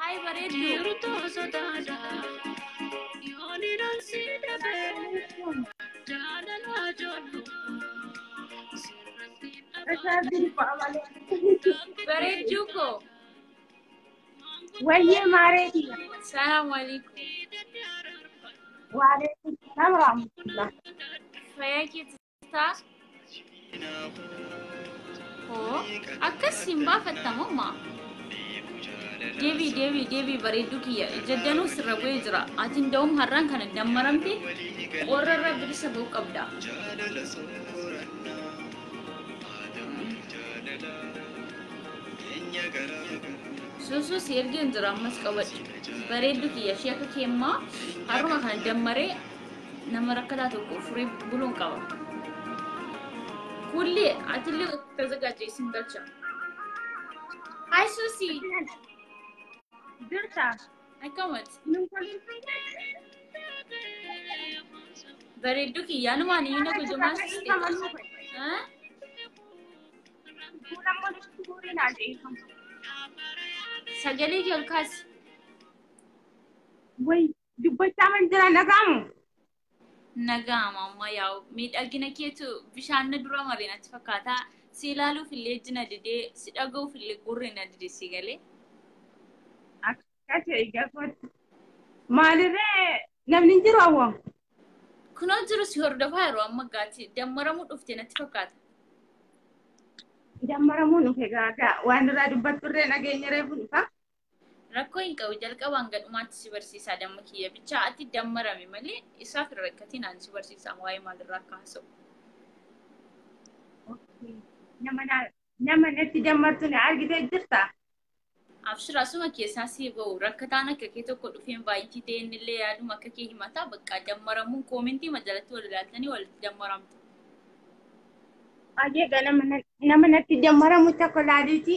Hi bareedduu. Bareedduu koo. Wayyee maareeti. Salaamu alaikum. Waalaikum salaam warahmatullah. Fayyaa keetti taa? Hoo akkas hin baafattamu maa? Deebii deebii deebii bareedduu kiyya, ijaddanuu sirra bu'ee jira. Ati nda'um har'aan kana dammaramte qorrarra bilisa ba'uu qabda. Suusuu si ergeen jira, ammas qabadhu. Bareedduu kiyya, ishee akka keemmaa har'uma kana dammaree nama rakkataa tokko furee buluun qaba. Kullee atillee ተዘጋጀ isin galcha. Hi Susi. Jirta? Akkamati? Nun kun Bareedduu kiyya, anumaan iyyuu na gujumaa siste. Fuula walitti guurinaa jeefamu. Sagalee kee ol kaasi. Way, dubbachaa man jira, nagaamu. Nagaama amma yaa'u miidhagina keetu bishaan na dura maree natti fakkaata. Si ilaaluuf illee iji na didee, si dhaga'uuf illee gurri na dide, si galee. Akka ta'e gaafatti. Maalirree, namni hin jiru awwa? Kunoo jiru, si hordofaa yeroo amma gaati dammaramuu dhufte natti fakkaata. Dammaramuu dhufe gaagaa waan irraa dubbatturree nageenya reefu dhufa. Rakkoo hin qabu, jalqabaan gadhumaatti si barsiisaa damma kiyya, bichaa ati dammarame malee isaaf hin rakkatiin, ani si barsiisaa waa'ee maalirraa akka haasa'u. Nama natti dammartu na argitee jirta? Abshira, asuma keessaa si ba'u, rakkataan akka kee tokko dhufeen baay'intii ta'e innillee yaaduma akka kee himataa, bakka dammaramuun koomentii majalatti wal ilaaltanii walitti dammaramtu. Baay'ee nama natti dammaramu tokko laaliiti.